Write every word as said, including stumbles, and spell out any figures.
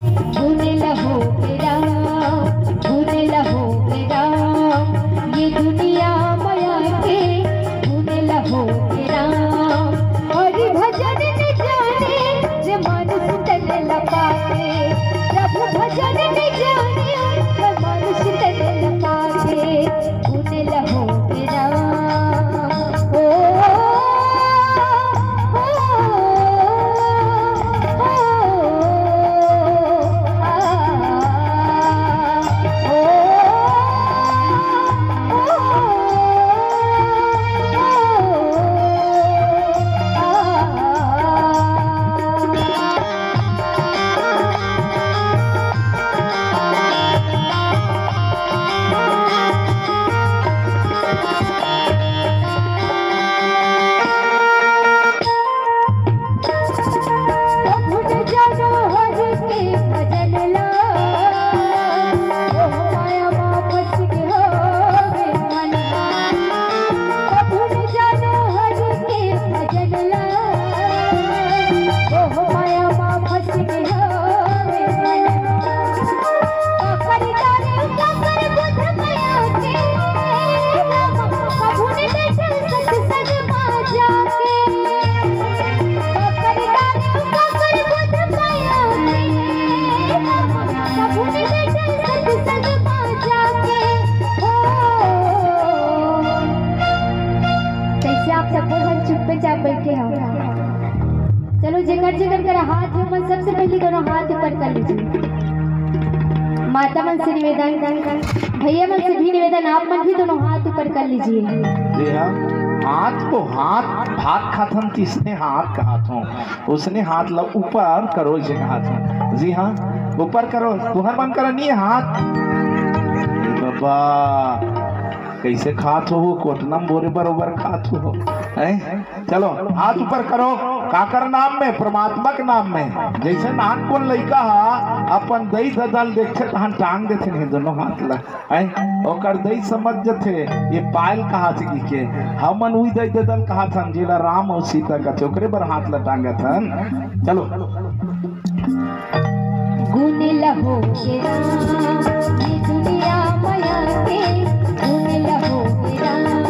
गुन लहो के राम, गुन लहो के राम, ये दुनिया मया के गुन लहो के राम। हरि भजन न जाने जे मानुष तन लपाटे, प्रभु भजन न जाने जे मानुष तन लपाटे। गुन लहो के राम। ओ, ओ, ओ, आ, ओ, ओ, ओ, आ। कैसे आप सबो झन चुप्पे चाप बैठे हो? चलो, जेकर जेकर करा हाथ हे, मन सबसे पहले दोनों हाथ ऊपर कर लीजिए। माता मन से निवेदन, भैया मन से भी निवेदन, आप मन भी दोनों हाथ ऊपर कर लीजिए। जी हाँ, हाथ को हाथ, भात खाथन तिसने हाथ कहाथों, उसने हाथ ला ऊपर करो, इसे कहाथों। जी हाँ, ऊपर करो, तुहर मन करा नहीं है हाथ। ए बाबा, कैसे खात हो, कोटना म बोरे बरोबर खात हो, हैं? चलो, हाथ ऊपर करो। काकर नाम में? परमात्मा के नाम में। जैसे नानकुन लइका हा अपन दई ददा ल देखथे, तहन टांग देथे नहीं दोनों हाथ ला, हैं? ओकर दई समझ जथे, ये पायल कहाथे कि के। हमन उही दई ददा ल कहाथन, जेला राम अउ सीता कथे, ओकरे बर हाथ ला टांगत हन। चलो। गुन लहो के राम, ये दुनिया मया के गुन लहो के राम।